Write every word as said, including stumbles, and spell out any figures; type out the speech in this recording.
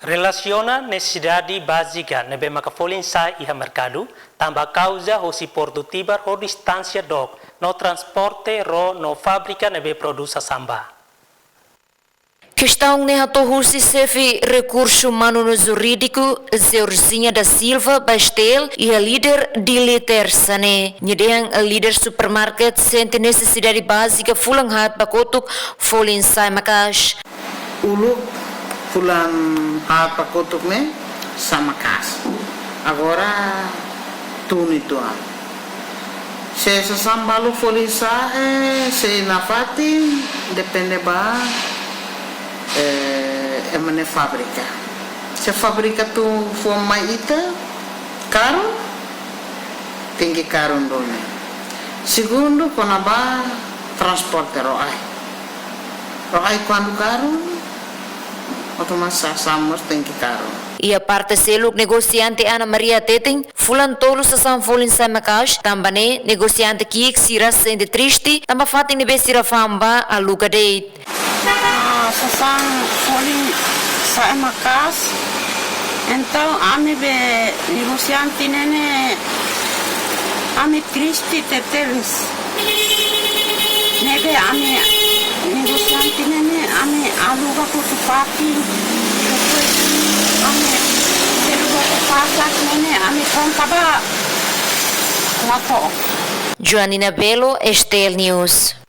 Relasiona nesesidade bázika ne'ebé maka folin sa'e iha merkadu, tanba kauza hosi Portu Tibar ho distánsia dook no transporte ró no fábrika ne'ebé prodús sasán ba. Kestaun ne'e hato'o husi xefe rekursu umanu no jurídiku, Georginha da Silva, ba STL, iha líder Dili Tersa ne'e. Nia dehan líder supermarket sente nesesidade bázika fulan haat ba kotuk folin sa'e maka'as. Uluk fulan haat ba kotuk ne'e sa'e maka'as. Agora tun uitoan. Se sasán balu folin sa'e, se nafatin, depende ba, eh, ema nia fábrika. Se fábrika tun fó mai ita, karun, tenke karun duni. Segundu, kona-ba transporte ró-ai. Ró-ai kuandu karun, otomatis sasán mós tenke karun. Iha parte seluk, negosiante Ana Maria hateten, fulan tolu sasán folin sa'e maka'as, tanba ne'e negosiante ki'ik sira sente triste, tanba fatin ne'ebé sira fa'an ba aluga de'it. Ah, sasán folin sa'e maka'as. Entaun, ami be negosiante ne'e ne'e, ami triste tebetebes. Ne'ebé ami negosiante ne'e ne'e, ami aluga hotu fatin. Depois ami selu hotu fatin ne'e ne'e, ami konta ba lato'o. Joanina Belo, STL News.